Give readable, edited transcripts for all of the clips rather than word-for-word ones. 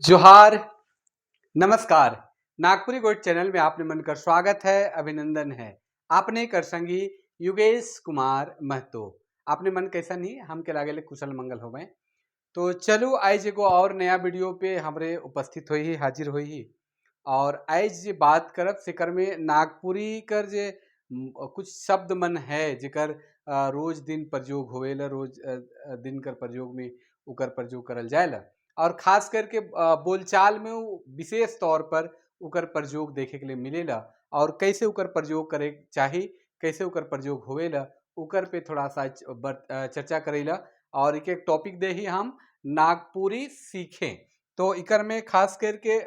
जोहार, नमस्कार। नागपुरी गोट चैनल में आपने मन कर स्वागत है, अभिनंदन है। आपने कर संगी युगेश कुमार महतो। आपने मन कैसा नहीं, हम के लागेले कुशल मंगल होवे। तो चलो आज एगो और नया वीडियो पे हमरे उपस्थित हुई, हाजिर हुई और आज जे बात करब सेकर में नागपुरी कर जे कुछ शब्द मन है जेकर रोज दिन प्रयोग होवेला, रोज दिन कर प्रयोग में उकर प्रयोग करल जाएला और खास करके बोलचाल में विशेष तौर पर उकर प्रयोग देखे के लिए मिलेला और कैसे उकर प्रयोग करे चाही, कैसे उकर प्रयोग होवेला, उकर पे थोड़ा सा चर्चा करेला। और एक एक टॉपिक दे ही हम नागपुरी सीखें। तो इकर में खास करके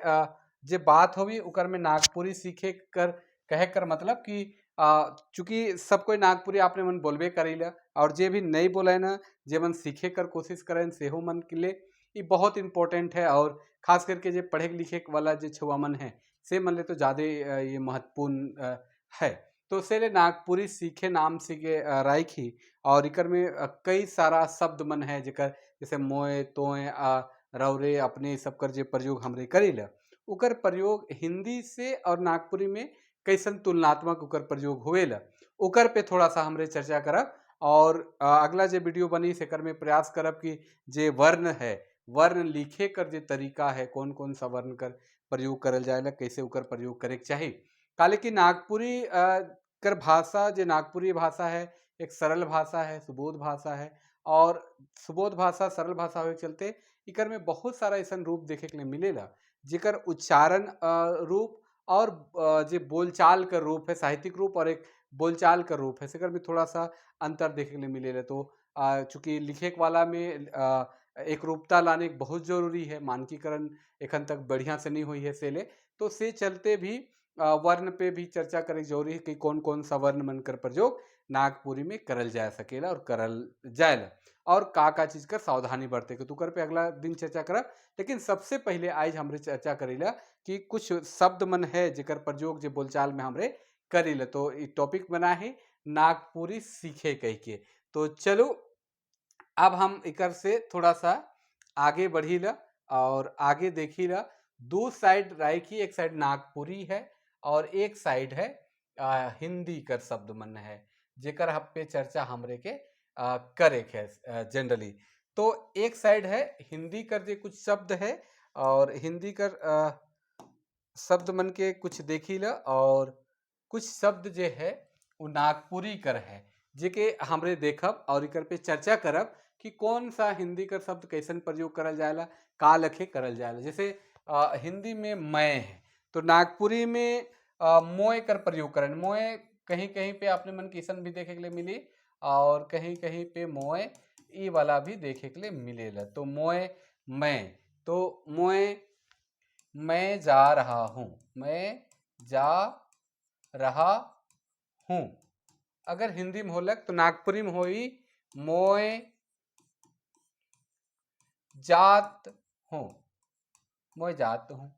जे बात होवी उकर में नागपुरी सीखे कर कहे कर मतलब कि चूँकि सब कोई नागपुरी आपने मन बोलबे करेला और जे भी नहीं बोले ना, जे मन सीखे कर कोशिश करें सेहो मन के लिए ये बहुत इम्पोर्टेंट है। और खास करके जे पढ़े लिखे वाला जे छुआ मन है से मन ले तो ज़्यादा ये महत्वपूर्ण है। तो से ले नागपुरी सीखे नाम से के रायखी और इकर में कई सारा शब्द मन है जेकर जैसे मोए, तोए, रौरे, अपने सब कर जे प्रयोग हमरे करेला उकर प्रयोग हिंदी से और नागपुरी में कैसन तुलनात्मक उकर प्रयोग होवेला उकर पे थोड़ा सा हमरे चर्चा करब। और अगला जे वीडियो बनी सेकर में प्रयास करब कि जे वर्ण है, वर्ण लिखे कर जे तरीका है, कौन-कौन सा वर्ण कर प्रयोग करल जाएला, कैसे उकर प्रयोग करे के चाही। काले कि नागपुरी कर भाषा जे नागपुरी भाषा है एक सरल भाषा है, सुबोध भाषा है और सुबोध भाषा सरल भाषा होए के चलते इकर में बहुत सारा ऐसा रूप देखे के लिए मिलेला जेकर उच्चारण रूप और जे बोलचाल का रूप है, साहित्यिक रूप और एक बोलचाल का रूप है, सेकर में थोड़ा सा अंतर देखे के लिए मिलेला। तो चूँकि लिखे वाला में एक रूपता लाने बहुत ज़रूरी है, मानकीकरण एखन तक बढ़िया से नहीं हुई है से ले, तो से चलते भी वर्ण पे भी चर्चा करे जरूरी है कि कौन-कौन सा वर्ण मन कर प्रयोग नागपुरी में करल जा सकेला और करल जाएला और का का चीज़ कर सावधानी बरते के, तो कर पे अगला दिन चर्चा करब। लेकिन सबसे पहले आज हमरे चर्चा करेला कि कुछ शब्द मन है जेकर प्रयोग जे बोलचाल में हमरे करेला। तो ये टॉपिक बना है नागपुरी सीखे कह के। तो चलो अब हम इकर से थोड़ा सा आगे बढ़ीला और आगे देखीला। दो साइड रायखी, एक साइड नागपुरी है और एक साइड है हिंदी कर शब्द मन है जेकर हम पे चर्चा हमरे के करे के है जनरली। तो एक साइड है हिंदी कर जे कुछ शब्द है और हिंदी कर शब्द मन के कुछ देखीला और कुछ शब्द जे है वो नागपुरी कर है जेके हमरे देखब और इकर पे चर्चा करब कि कौन सा हिंदी कर शब्द कैसन प्रयोग करल जाएला, का लखे करल जाएला। जैसे हिंदी में मैं है तो नागपुरी में मोए कर प्रयोग करें। मोए कहीं कहीं पे आपने मन किसन भी देखे के लिए मिली और कहीं कहीं पे मोए ई वाला भी देखे के लिए मिलेला। तो मोए मैं, तो मोए मैं जा रहा हूँ, मैं जा रहा हूँ अगर हिंदी में होलक तो नागपुरी में होई मोए जात हूँ, मोए जात हूँ,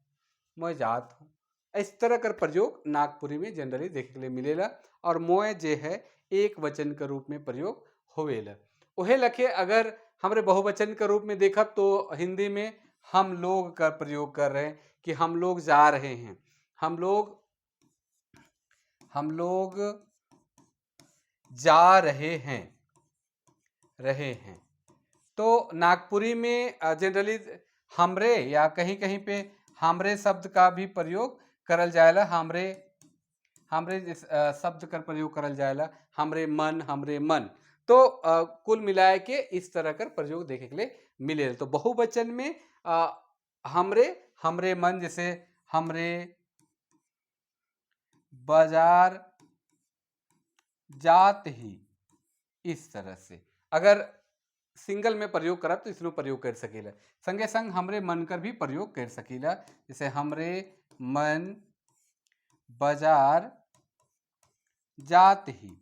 मोए जात हूँ। इस तरह कर प्रयोग नागपुरी में जनरली देखे के लिए मिलेला और मोए जे है एक वचन के रूप में प्रयोग होवेला। ओहे लखे अगर हमरे बहुवचन के रूप में देखब तो हिंदी में हम लोग का प्रयोग कर रहे हैं कि हम लोग जा रहे हैं, हम लोग जा रहे हैं, रहे हैं। तो नागपुरी में जनरली हमरे या कहीं कहीं पे हमरे शब्द का भी प्रयोग करल जाएला, हमरे, हमरे जिस शब्द का प्रयोग करल जाएला, हमरे मन, हमरे मन। तो कुल मिलाए के इस तरह कर प्रयोग देखे के लिए मिले। तो बहुवचन में हमरे, हमरे मन, जैसे हमरे बाजार जात ही, इस तरह से अगर सिंगल में प्रयोग करब तो इसमें प्रयोग कर सकीला। संगे संग हमरे मन कर भी प्रयोग कर सकीला, जैसे हमरे मन बाजार जात ही,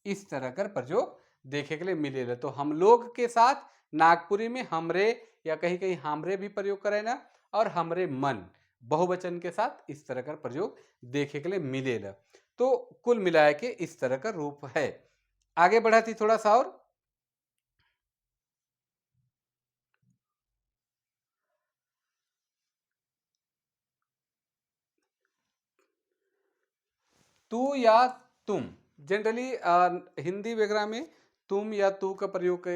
इस तरह कर प्रयोग देखे के लिए मिलेला। तो हम लोग के साथ नागपुरी में हमरे या कहीं कहीं हमरे भी प्रयोग करें ना और हमरे मन बहुवचन के साथ इस तरह का प्रयोग देखे के लिए मिलेला। तो कुल मिलाए के इस तरह का रूप है। आगे बढ़ाती थोड़ा सा और तू या तुम, जनरली हिंदी वगैरह में तुम या तू का प्रयोग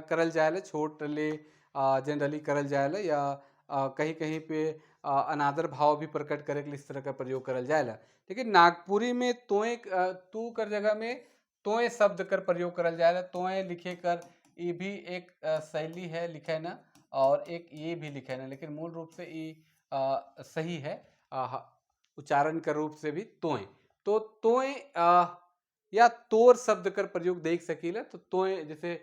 करल जाएला, छोट ले जनरली करल जाएला, या कहीं कहीं पे अनादर भाव भी प्रकट करे के लिए इस तरह का प्रयोग करल जाएला। लेकिन नागपुरी में तोय, तू कर जगह में तोय शब्द कर प्रयोग करल जाएला। तोय लिखे कर ये भी एक शैली है लिखे ना, और एक ये भी लिखे ना, लेकिन मूल रूप से ये सही है उच्चारण के रूप से भी तोय। तो तोय या तोर शब्द कर प्रयोग देख सकीला। तो तोय जैसे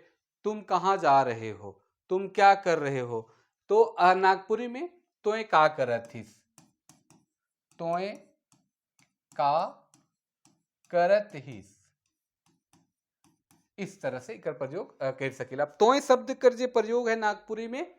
तुम कहाँ जा रहे हो, तुम क्या कर रहे हो, तो नागपुरी में तोय का करत हिस, तोय का करत हिस, इस तरह से एकर प्रयोग कर सकीला। अब तोय शब्द कर जे प्रयोग है नागपुरी में,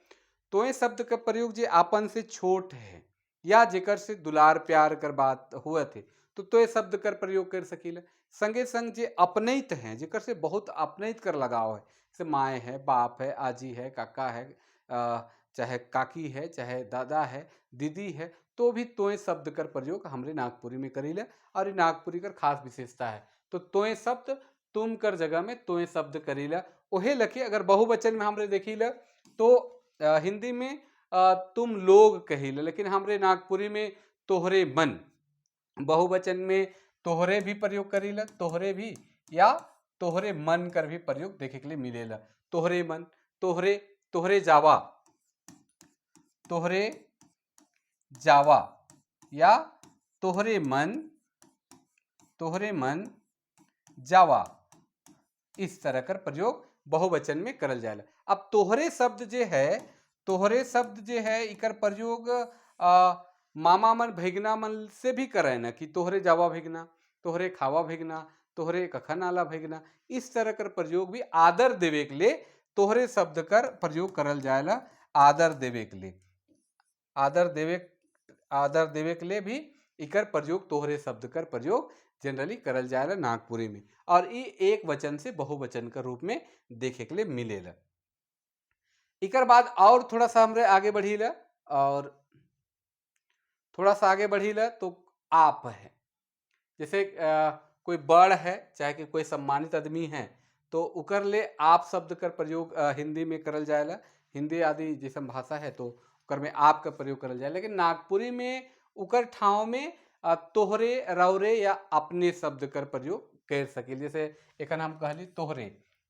तोय शब्द का प्रयोग जे आपन से छोट है या जेकर से दुलार प्यार कर बात हुआ थे तो तोय शब्द कर प्रयोग कर सकीला। संगे संग जे अपनैत हैं, जेकर से बहुत अपनैत कर लगाव है, जैसे माए है, बाप है, आजी है, काका है, चाहे काकी है, चाहे दादा है, दीदी है, तो भी तोय शब्द कर प्रयोग हमरे नागपुरी में करीले और ये नागपुरी कर खास विशेषता है। तो तोय शब्द तुम कर जगह में तोय शब्द करीला। ओहे लखे अगर बहुवचन में हमरे देखीला तो हिंदी में तुम लोग कहीला, लेकिन हमरे नागपुरी में तोहरे मन, बहुवचन में तोहरे भी प्रयोग करीला, तोहरे भी या तोहरे मन कर भी प्रयोग देखे के लिए मिलेला। तोहरे मन, तोहरे, तोहरे जावा, तोहरे जावा या तोहरे मन, तोहरे मन जावा, इस तरह कर प्रयोग बहुवचन में करल जाएला। अब तोहरे शब्द जे है, तोहरे शब्द जे है इकर प्रयोग मामा मन भैगना मन से भी करे ना कि तोहरे जावा भैगना, तोहरे खावा भैगना, तोहरे कखन आला भैगना, इस तरह कर प्रयोग भी आदर देवे के लिए तोहरे शब्द कर प्रयोग करल जाएला। आदर देवे के लिए, आदर देवे के लिए भी इकर प्रयोग तोहरे शब्द कर प्रयोग जनरली करल जाएला नागपुरी में, और ई एक वचन से बहुवचन के रूप में देखे के लिए मिलेला। इकर बाद और थोड़ा सा हमरे आगे बढ़ीला, और थोड़ा सा आगे बढ़ीला तो आप है, जैसे कोई बड़ है चाहे कि कोई सम्मानित आदमी है तो उकर ले आप शब्द कर प्रयोग हिंदी में करल जाएला। हिंदी आदि जैसन भाषा है तो उकर में आप का प्रयोग करल जाएला, लेकिन नागपुरी में उकर ठाव में तोहरे, रौरे या अपने शब्द कर प्रयोग कर सकील। जैसे एखन हम कहली तोहरे,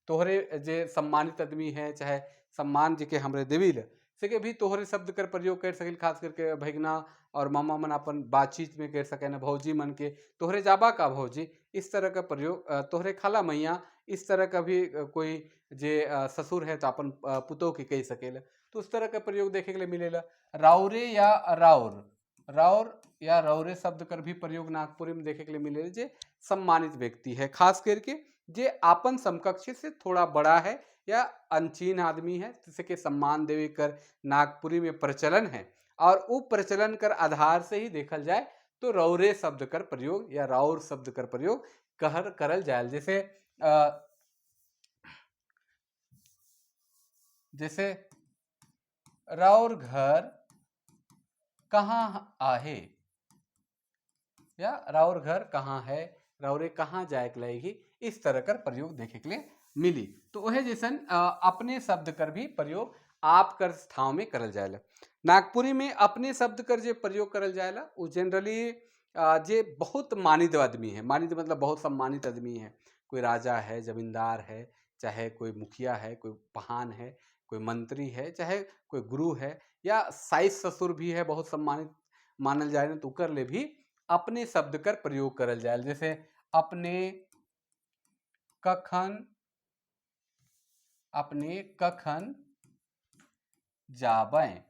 तोहरे जे सम्मानित आदमी है चाहे सम्मान जे के हमरे देवील से के भी तोहरे शब्द कर प्रयोग कर सकील। खास करके भैगना और मामा मन अपन बातचीत में कर सके ना, भौजी मन के तोहरे जाबा का भौजी, इस तरह का प्रयोग, तोहरे खाला मैया, इस तरह का भी कोई जे ससुर है तो अपन पुतोह के कह सकेला, तो उस तरह का प्रयोग देखे के लिए मिलेला। राउरे या राउर, राउर या रौरे शब्द कर भी प्रयोग नागपुरी में देखे के लिए मिलेला, जे सम्मानित व्यक्ति है, खास करके जे आपन समकक्ष से थोड़ा बड़ा है या अनचीन आदमी है, जिसे के सम्मान देवे कर नागपुरी में प्रचलन है, और उ प्रचलन कर आधार से ही देखल जाए तो रौरे शब्द कर प्रयोग या राउर शब्द कर प्रयोग कहर करल जाए। जैसे जैसे राउर घर कहाँ आहे या राउर घर कहाँ है, राउरे कहाँ जाए के लगेगी, इस तरह कर प्रयोग देखे के लिए मिली। तो वह जैसन अपने शब्द कर भी प्रयोग आप कर स्थाव में करल जाएला। नागपुरी में अपने शब्द कर जे प्रयोग करल जाएला वो जनरली जे बहुत मानित आदमी है, मानित मतलब बहुत सम्मानित आदमी है, कोई राजा है, जमींदार है, चाहे कोई मुखिया है, कोई पहान है, कोई मंत्री है, चाहे कोई गुरु है या साइस ससुर भी है, बहुत सम्मानित मानल जाए तो उकर ले भी अपने शब्द कर प्रयोग करल जाए। जैसे अपने कखन, अपने कखन जाबें,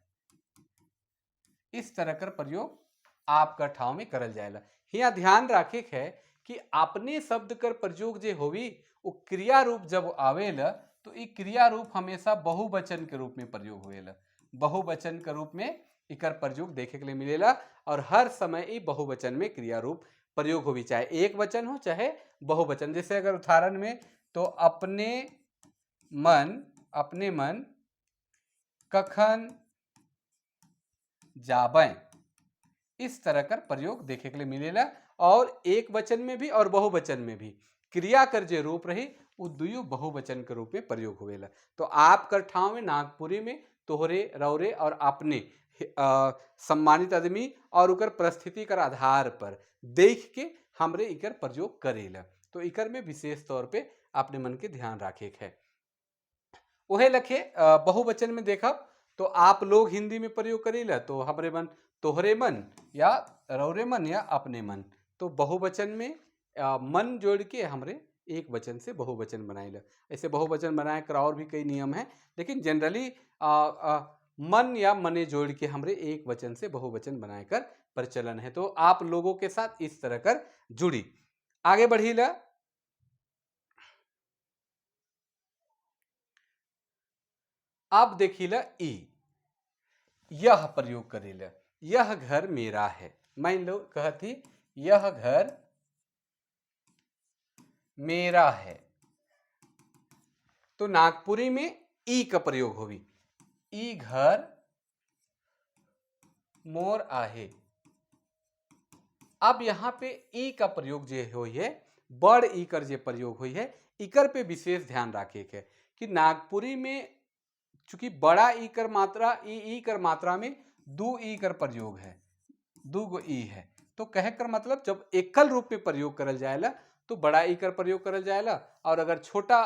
इस तरह कर प्रयोग आपका ठाव में करल जाएला। यहाँ ध्यान रखे है कि अपने शब्द कर प्रयोग जे होवी वो क्रिया रूप जब आवेला तो ई क्रिया रूप हमेशा बहुवचन के रूप में प्रयोग होवेला, बहुवचन के रूप में इकर प्रयोग देखे के लिए मिलेला, और हर समय ई बहुवचन में क्रिया रूप प्रयोग होवी, चाहे एक वचन हो चाहे बहुवचन। जैसे अगर उदाहरण में तो अपने मन, अपने मन कखन जाबें, इस तरह कर प्रयोग देखे के लिए मिलेला। और एक वचन में भी और बहुवचन में भी क्रिया कर जे रूप रही वो दुयो बहुवचन के रूप में प्रयोग होवेला। तो आप कर ठाव में नागपुरी में तोहरे, रौरे और अपने सम्मानित आदमी और उकर परिस्थिति कर आधार पर देख के हमरे इकर प्रयोग करेला। तो इकर में विशेष तौर पे अपने मन के ध्यान रखे के है। ओहे लखे बहुवचन में देखब तो आप लोग हिंदी में प्रयोग करेला तो हमरे मन तोहरे मन या रौरे मन या अपने मन। तो बहुवचन में मन जोड़ के हमरे एक वचन से बहुवचन बनाइला। ऐसे बहुवचन बनाए कर और भी कई नियम हैं, लेकिन जनरली मन या मने जोड़ के हमरे एक वचन से बहुवचन बनाए कर प्रचलन है। तो आप लोगों के साथ इस तरह कर जुड़ी। आगे बढ़ीला, आप देखिला ई यह प्रयोग करेला। यह घर मेरा है, मान लो कहती यह घर मेरा है, तो नागपुरी में ई का प्रयोग होगी। ई घर मोर आहे। अब यहाँ पे ई का प्रयोग जे होई है, बड़ ई कर जे प्रयोग होई है, इकर पे विशेष ध्यान रखे के कि नागपुरी में चूंकि बड़ा ई कर मात्रा ई कर मात्रा में दो ई कर प्रयोग है, दो गो ई है, तो कहे कर मतलब जब एकल रूप में प्रयोग करल जाएला तो बड़ा ई कर प्रयोग करल जाएला, और अगर छोटा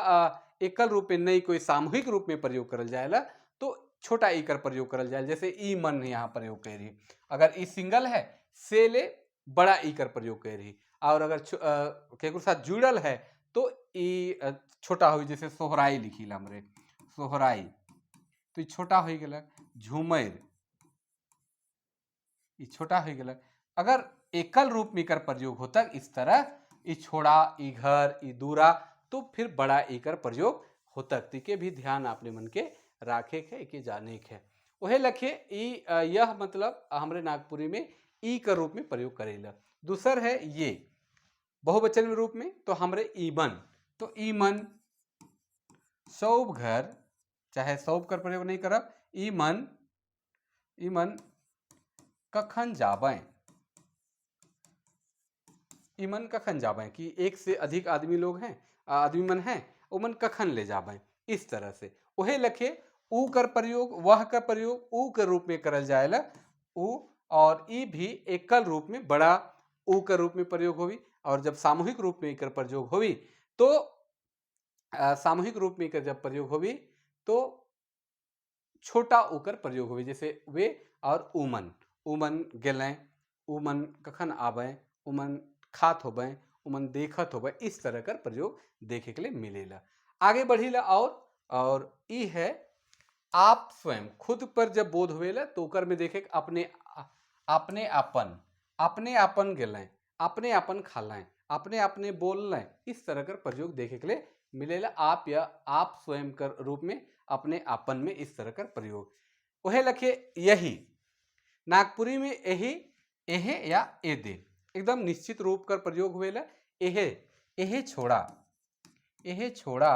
एकल रूप में नहीं कोई सामूहिक रूप में प्रयोग करल जाएला तो छोटा ई कर प्रयोग करल जाएला। जैसे ई मन यहाँ प्रयोग कर रही, अगर ई सिंगल है से ले बड़ा ई कर प्रयोग कर रही, और अगर केकरो साथ जुड़ल है तो ई छोटा हो, जैसे सोहराई लिखी हमरे सोहराई तो ई छोटा हो गया, झूमर ई छोटा हो गया। अगर एकल रूप में कर प्रयोग होता इस तरह ई छोड़ा ई घर ई दूरा, तो फिर बड़ा ई कर प्रयोग होता। के भी ध्यान आपने मन के राखे के के जाने के है। वह लखे ई यह मतलब हमरे नागपुरी में ई के रूप में प्रयोग करेला। दूसर है ये बहुवचन रूप में, तो हमरे ईमन, तो ईमन सौब घर, चाहे सौब कर प्रयोग नहीं करब, ईमन ईमन कखन जाबें, ईमन कखन जाबें कि एक से अधिक आदमी लोग हैं, आदमी मन हैं, उमन कखन ले जाबें, इस तरह से। वह लखे ऊ कर प्रयोग, वह कर प्रयोग ऊ के रूप में करल जाएला ऊ, और ई भी एकल रूप में बड़ा ऊ के रूप में प्रयोग होवी, और जब सामूहिक रूप में एकर प्रयोग होवी तो सामूहिक रूप में एकर जब प्रयोग होवी तो छोटा ऊकर प्रयोग होवी, जैसे वे और उमन, उमन गेलें, उमन कखन आबें, उमन खात होबें, उमन देखत होबें, इस तरह कर प्रयोग देखे के लिए मिलेला। आगे बढ़ीला और ई है आप स्वयं खुद पर जब बोध होवेला तो ओकर में देखे अपने अपने अपन, अपने अपन गेलें, अपने अपन खालें, अपने अपने बोललें, इस तरह कर प्रयोग देखे के लिए मिलेला। आप या आप स्वयं कर रूप में अपने अपन में इस तरह कर प्रयोग। वह लखे यही नागपुरी में यही एहे या ए दे एकदम निश्चित रूप कर प्रयोग हुएला। एहे एहे छोड़ा, एहे छोड़ा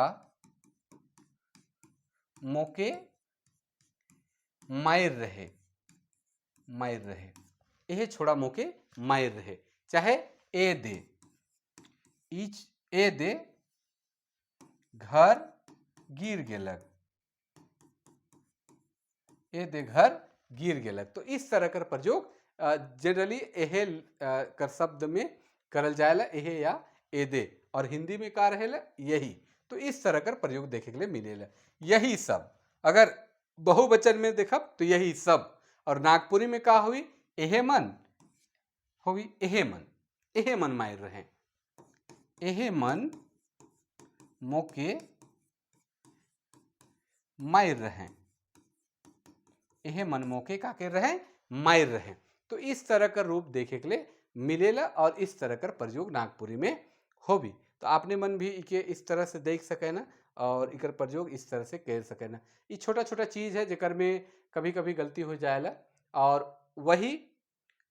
मोके मार रहे, मार रहे, एहे छोड़ा मोके मार रहे, चाहे ए दे ईच ए दे घर गिर गेलक, ए दे घर गिर गेलक। तो इस तरह कर प्रयोग जनरली एहे कर शब्द में करल जाएला, एहे या ए दे, और हिंदी में का रहेला यही। तो इस तरह कर प्रयोग देखे के लिए मिलेला। यही सब अगर बहुवचन में देखब तो यही सब, और नागपुरी में का हुई एहे मन हुई, एहे मन, एहे मन मार रहे, एहे मन मोके मार रहे, एहे मन मोके का के रहे मार रहे। तो इस तरह का रूप देखे के लिए मिलेला और इस तरह का प्रयोग नागपुरी में होबी। तो आपने मन भी इके इस तरह से देख सके ना और इकर प्रयोग इस तरह से कर सके ना। ये छोटा छोटा चीज़ है जेकर में कभी कभी गलती हो जाएला। और वही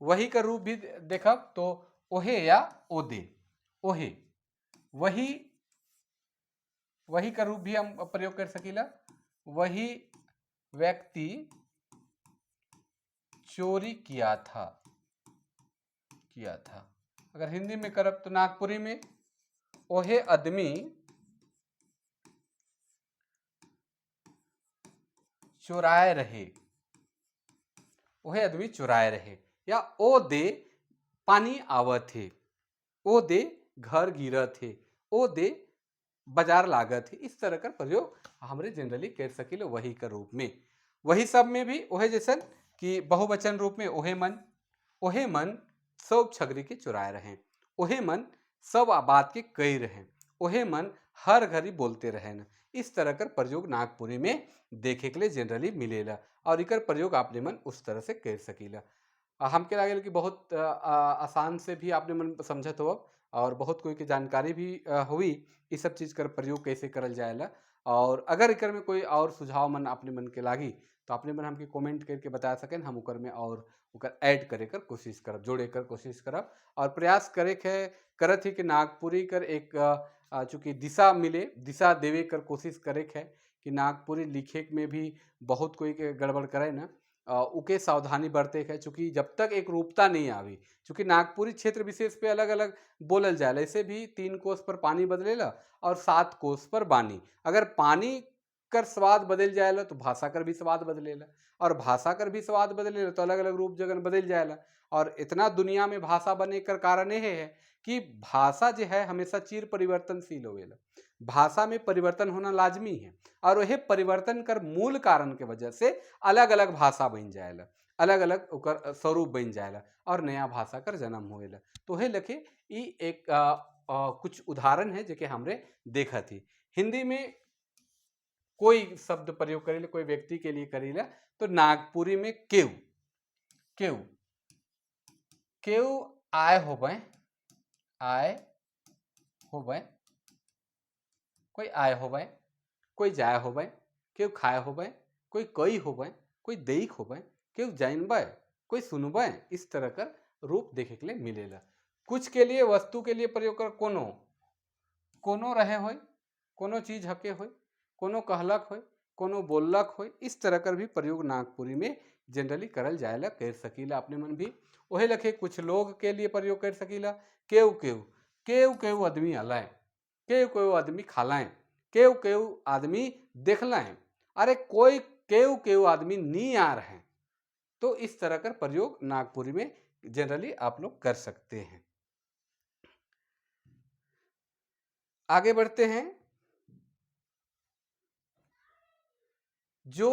वही का रूप भी देखब तो ओहे या ओदे, ओहे वही वही का रूप भी हम प्रयोग कर सकीला। वही व्यक्ति चोरी किया था, किया था। अगर हिंदी में करब तो नागपुरी में ओहे आदमी चुराए रहे, ओहे आदमी चुराए रहे, या ओ दे पानी आवत हे, ओ दे घर गिरत हे, ओ दे बाजार लागत है। इस तरह का प्रयोग हमरे जनरली कर सकीले वही के रूप में। वही सब में भी ओहे जैसन कि बहुवचन रूप में ओहे मन, ओहे मन सब छगरी के चुराए रहे, ओहे मन सब बात के कही रहे, ओहे मन हर घड़ी बोलते रहे न। इस तरह का प्रयोग नागपुरी में देखे के लिए जनरली मिलेला और इकर प्रयोग आपने मन उस तरह से कर सकीला। हमके लागेला कि बहुत आसान से भी आपने मन समझत हो और बहुत कोई के जानकारी भी हुई इस सब चीज़ कर प्रयोग कैसे करल जाएला। और अगर इकर में कोई और सुझाव मन अपने मन के लागी तो अपने मन हमके कमेंट करके बता सकें, हम उकर में और उकर ऐड करे कर कोशिश करब, जोड़े कर कोशिश करब और प्रयास करे के करत ही कि नागपुरी कर एक चूँकि दिशा मिले, दिशा देवे कर कोशिश करे के कि नागपुरी लिखे में भी बहुत कोई के गड़बड़ करे ना, उके सावधानी बरते के, चूँकि जब तक एक रूपता नहीं आवी, चूँकि नागपुरी क्षेत्र विशेष पे अलग अलग बोलल जाला, ऐसे भी 3 कोस पर पानी बदलेला और 7 कोस पर बानी। अगर पानी कर स्वाद बदल जाएला तो भाषा कर भी स्वाद बदलेला और भाषा कर भी स्वाद बदलेला तो अलग अलग रूप जगन बदल जाएला। और इतना दुनिया में भाषा बने कर कारण ये है कि भाषा जो है हमेशा चिर परिवर्तनशील होवेला, भाषा में परिवर्तन होना लाजमी है और वही परिवर्तन कर मूल कारण के वजह से अलग अलग भाषा बन जाएला, अलग अलग ओकर स्वरूप बन जाएला और नया भाषा कर जन्म होएला। तो हे लखे ई एक कुछ उदाहरण है जेके हमरे देखा थी। हिंदी में कोई शब्द प्रयोग करेला कोई व्यक्ति के लिए करेला तो नागपुरी में केव, केव, केव आए होबे, आए होबे, कोई आए होबे, कोई जाए होबे, केव खाए होबे, कोई कई होबे, कोई देख होबे, केव जानबे, कोई सुनबे, इस तरह का रूप देखे के लिए मिलेला। कुछ के लिए वस्तु के लिए प्रयोग कर कोनो, कोनो रहे होय, कोनो चीज हके होय, कोनो कहलक होय, कोनो बोललक होय, इस तरह कर भी प्रयोग नागपुरी में जनरली करल जाएला, कर सकीला अपने मन भी। ओहे लखे कुछ लोग के लिए प्रयोग कर सकीला, केव केव, केव केव आदमी अलाए, केव केव आदमी खालाए, केव केव आदमी देखलाए, अरे कोई केव केव आदमी नी आ रहे हैं। तो इस तरह का प्रयोग नागपुरी में जनरली आप लोग कर सकते हैं। आगे बढ़ते हैं। जो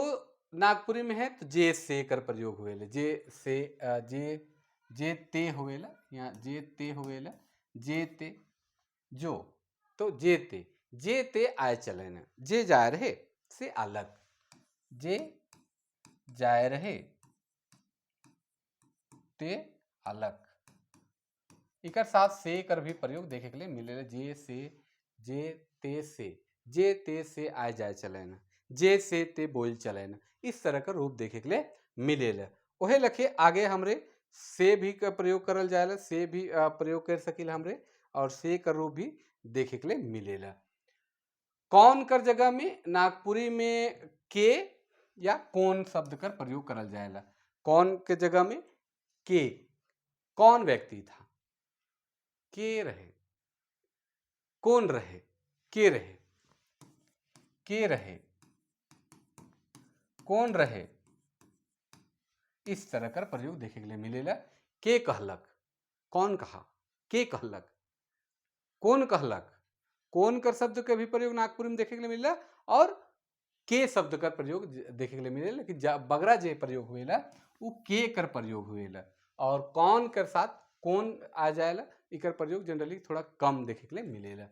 नागपुरी में है तो जे से कर प्रयोग हुएला, जे से, जे, जे ते हुएला, या जे ते हुएला, जे ते जो, तो जे ते, जे ते आए चले न, जे जाए रहे से अलग, जे जाए रहे ते अलग। इकर साथ से कर भी प्रयोग देखे के लिए मिलेला, जे से, जे ते से, जे ते से आए जाए चले न, जे से ते बोल चले न, इस तरह का रूप देखे के लिए मिलेला। ओहे लखे आगे हमरे से भी का प्रयोग करल जाएला, से भी प्रयोग कर सकीला हमरे और से का रूप भी देखे के लिए मिलेला। कौन कर जगह में नागपुरी में के या कौन शब्द कर प्रयोग करल जाएला। कौन के जगह में के, कौन व्यक्ति था, के रहे, कौन रहे, के रहे, के रहे, कौन रहे, इस तरह का प्रयोग देखे के लिए मिलेला। के कहलक, कौन कहा, के कहलक, कौन कहलक, कौन कर शब्द के भी प्रयोग नागपुरी में देखे के लिए मिलेला और के शब्द का प्रयोग देखे के लिए मिलेला, लेकिन बगरा जे प्रयोग हुएला उ के कर प्रयोग हुएला और कौन कर साथ कौन आ जाएला, इकर प्रयोग जनरली थोड़ा कम देखे के लिए मिलेला।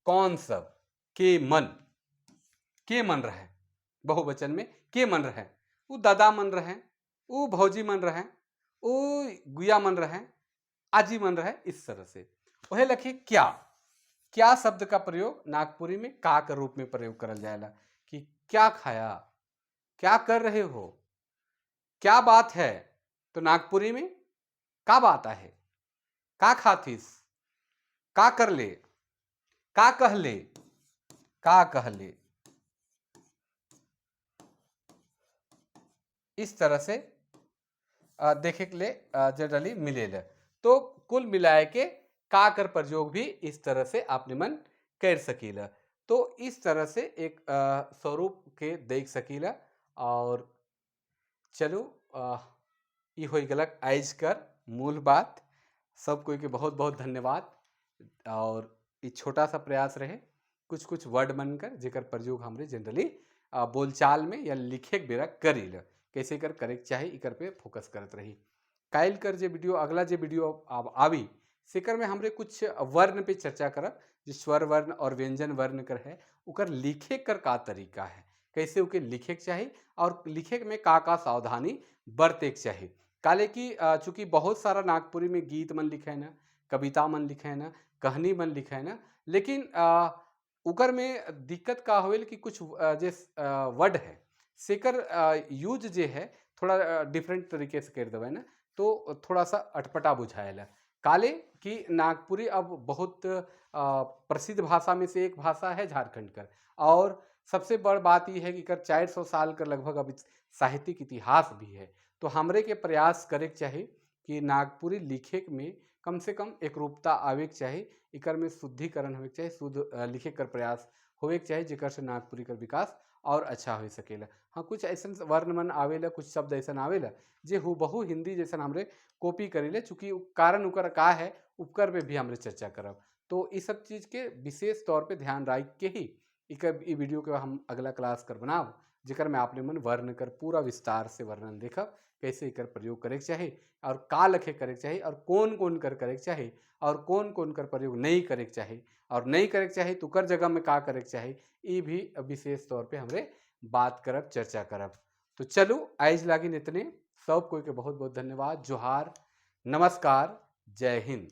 कौन सब, के मन, के मन रहे, बहुवचन में के मन रहे, उ दादा मन रहे, उ भौजी मन रहे, उ गुया मन रहे, आजी मन रहे, इस तरह से। वह लखे क्या, क्या शब्द का प्रयोग नागपुरी में का के रूप में प्रयोग करल जाएला कि क्या खाया, क्या कर रहे हो, क्या बात है, तो नागपुरी में का बात है, का खाथिस, का कर ले, का कहले, का कहले, इस तरह से देखे के लिए जनरली मिलेला। तो कुल मिलाए के का कर प्रयोग भी इस तरह से आपने मन कर सकीला। तो इस तरह से एक स्वरूप के देख सकीला। और चलो, ई हो गलक आज कर मूल बात। सब कोई के बहुत बहुत धन्यवाद। और ये छोटा सा प्रयास रहे कुछ कुछ वर्ड बनकर जेकर प्रयोग हमरे जनरली बोलचाल में या लिखे के बेरा करील, कैसे कर करे चाहे, इकर पे फोकस करत रही। काइल कर जे वीडियो, अगला जे वीडियो अब आवी, सेकर में हमरे कुछ वर्ण पे चर्चा करब, जो स्वर वर्ण और व्यंजन वर्ण कर है, उकर लिखे कर का तरीका है, कैसे उके लिखे के चाही और लिखे में का का सावधानी बरते के चाही। काले कि चूँकि बहुत सारा नागपुरी में गीत मन लिखे है ना, कविता मन लिखे है ना, कहानी मन लिखे है ना, लेकिन उकर में दिक्कत का होल कि कुछ जे वर्ड है सेकर यूज जे है थोड़ा डिफरेंट तरीके से कर देवे ना, तो थोड़ा सा अटपटा बुझाएला। काले कि नागपुरी अब बहुत प्रसिद्ध भाषा में से एक भाषा है झारखंड कर। और सबसे बड़ बात यह है कि कर 400 साल का लगभग अब साहित्यिक इतिहास भी है। तो हमरे के प्रयास करे के चाही कि नागपुरी लिखे में कम से कम एकरूपता आवे के चाही, इकर में शुद्धिकरण होवे के चाही, शुद्ध लिखे कर प्रयास होवे के चाही, जेकर से नागपुरी कर विकास और अच्छा हो सकेला। हाँ, कुछ ऐसा वर्ण मन आवेला, कुछ शब्द ऐसा आवेला जे हूबहू हिंदी जैसन हमरे कॉपी करीले, चूँकि कारण उकर का है उपकर पे भी हमरे चर्चा करब। तो इस सब चीज़ के विशेष तौर पे ध्यान रख के ही इकर ई वीडियो के हम अगला क्लास कर बनाब, जेकर में आपने मन वर्ण कर पूरा विस्तार से वर्णन देखब, कैसे एकर प्रयोग करे के चाही और का लखे करे के चाही और कौन कौन कर करे के चाही और कौन कौन कर प्रयोग नहीं करे के चाही और नहीं करे के चाही तो कर जगह में का करे के चाही, ई भी विशेष तौर पे हमरे बात करब, चर्चा करब। तो चलो, आइज लागिन इतने। सब कोई के बहुत बहुत धन्यवाद। जोहार, नमस्कार, जय हिंद।